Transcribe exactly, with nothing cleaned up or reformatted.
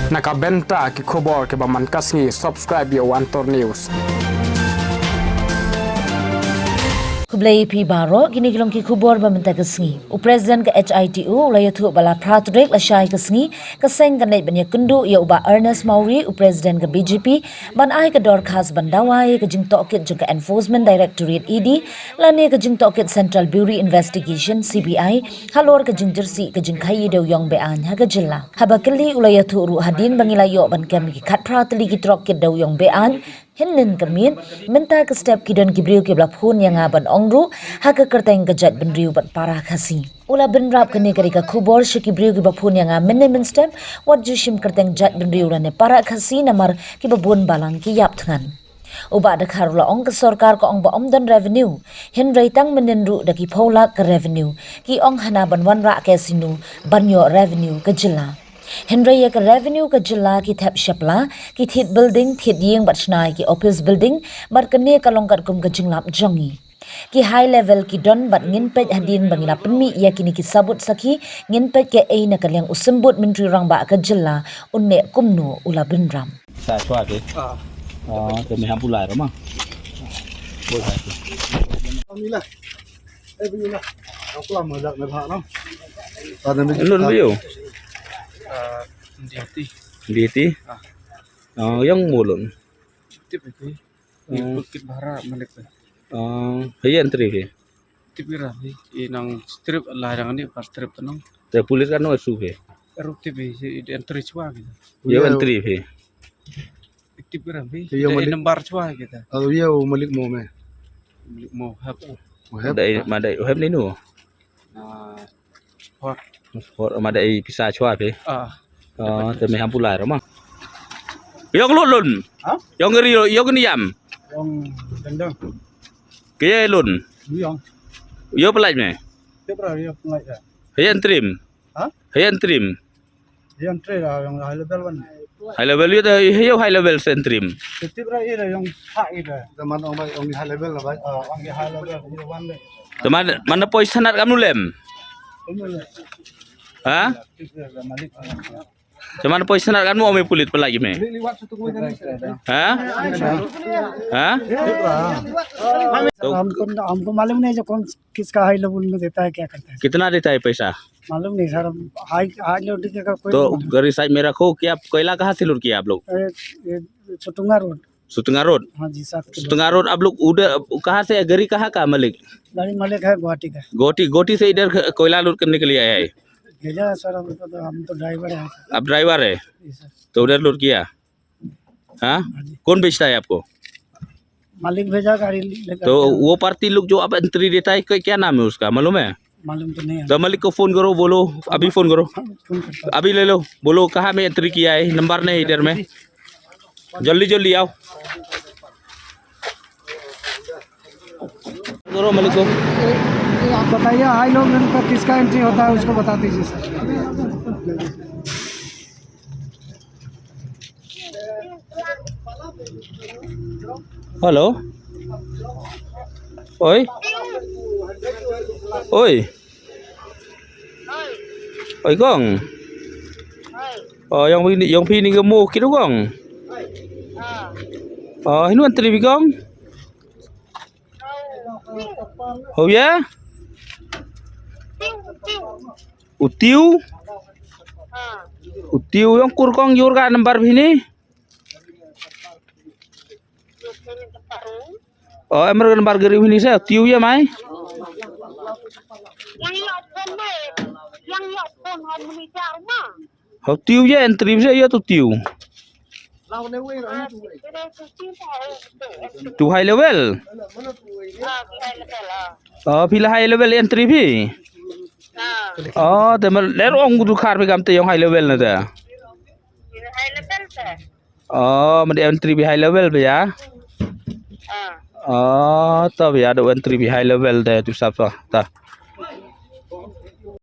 Na ka bynta ki khubor kiba man ka sngi, subscribe ïa u Antor News. Khublei phi baroh, kine ki long ki khubor ba mynta ka sngi. U President ka H I T U u la ïathuh ba la phra tarik lashai ka sngi, ka seng kan leit ban ïakynduh ïa u Bah Ernest Mawrie, u President ka B J P, ban ai ka dorkhas ban dawa ïa ka jingtohkit jong ka Enforcement Directorate, E D, lane ka jingtohkit Central Bureau Investigation, C B I, halor ka jingjyrsieh ka jingkhaii dewïong be-aiñ ha ka jylla. Haba kylli, u la ïathuh ruh, hadien ba ngi la ïoh ban kem ki khatphra tylli ki trok kit dewïong be-aiñ, hynnin ka miet, mynta ka step ki don ki briew kiba la phone ïa nga ban ong ruh ha ka kyrteng ka jaitbynriew bad para Khasi. U la bynrap kane ka dei ka khubor sha ki briew kiba phone ïa nga mynne mynstep, wat ju shim kyrteng jaitbynriew lane para Khasi namar kiba bun balang ki ïap thngan. U Bah Dkhar u la ong ka sorkar ka ong ba ym don revenue, hynrei tang mynnin ruh da ki phew lak ka revenue ki ong hana ban wanrah casino ban ïoh revenue ka jylla. Hynrei ïa ka revenue ka jylla ki thep shapla, ki thied building, thied ïing bad shna ïa ki office building, bad kane ka long katkum ka jinglap jong ngi. Ki high level ki don bad ngin peit hadien ba ngi la pynmih ïa kine ki sabut sakhi, ngin peit kaei na ka liang u symbud Myntri Rangbah ka jylla un neh kumno, u la bynrap. Sa chwa te. Ah. Ah, te me ham pulai ro ma. Bol hai te. Alhamdulillah. Eh, begini lah. Aku lama dah nak no. Pada ni. Lun bio. Ah, Diati. Diati. Ah. Oh, yang mulun. Tip itu. Hmm. Ikut kit bara malik tu. Oh, hayan tri ke. Tip kira hi, i nang strip lah yang ni pas strip tu nang. Te police kan no su hi. Eru tip hi, si entry chwa kita. Yo entry hi. Tip kira hi, yo malik number chwa kita. Alu yo malik mo me. Malik mo hap. Mo hap. Madai, madai, oh hap ni nu. Ah, hot. Hot, madai pisa chwa hi. Ah. Oh, te me ham pulai ro ma. Yong lun lun. Ha? Yong ri, yong ni yam. Yong dendang. Kaya lun. Yong. Yo pelaj me. Tip ra yo pelaj ya. Hayan trim. Ha? Hayan trim. Hayan trim lah yang high level kan. High level yo, yo high level sen trim. Tip ra yo yang hak ida. Teman ong bai ong high level lah bai. Ah, ong high level yo wan le. Teman mana poi sanat kam nulem. Ha? Tip ra malik. Cuman poisa nak kan mo me pulit pelagi me. Ha? Ha? तो हमको, हमको मालूम नहीं जो कौन किसका हाई लेवल में देता है, क्या करता है। कितना देता है पैसा? मालूम नहीं सर, हम हाई, हाई लेवल का कोई तो नहीं। गरी साइड में रखो, क्या कोयला कहाँ से लोड किया आप लोग? ये, ये सुतुंगा रोड। सुतुंगा रोड? हाँ जी, सात किलो। सुतुंगा रोड आप लोग उधर कहाँ से है? गरी कहाँ का मालिक? गाड़ी मालिक है गुवाहाटी का। गुवाहाटी, गुवाहाटी से इधर ख-, कोयला लोड करने के लिए आया है? भेजा है सर, हमको तो, हम तो ड्राइवर है। आप ड्राइवर है? जी सर। तो उधर लोड किया? हाँ? हाँ जी। कौन भेजता है आपको? मालिक भेजा गाड़ी लेकर तो के। वो पार्टी लोग जो आप एंट्री देता है, क्या, क्या नाम है उसका, मालूम है? मालूम तो नहीं है। तो मालिक को फोन करो, बोलो, अभी फोन करो। हाँ, फोन करता हूँ। अभी ले लो, बोलो कहाँ में एंट्री किया है, नंबर नहीं इधर में। जल्दी जल्दी आओ। करो मालिक को। आप बताइए, हाई लेवल का किसका एंट्री होता है, उसको बता दीजिए सर। Hello. Oi. Oi. Oi kong. Oh, yong phi ni, yong phi ni ka mo kit kong. Oh, hinu antri phi kong. Oh ya. U Tiu. U Tiu yong kur kong yor ka number phi ni. Oh, em re number gari phi ni se, Tiu ya mai. Ho Tiu ya entry se ya tu Tiu. Tu high level. Oh, phi la high level entry phi. Oh, te mal der ong du khar phi kam te yong high level na te. Oh, ma de entry phi high level phi ya. Oh, ta phi ya do entry phi high level te tu sap ta.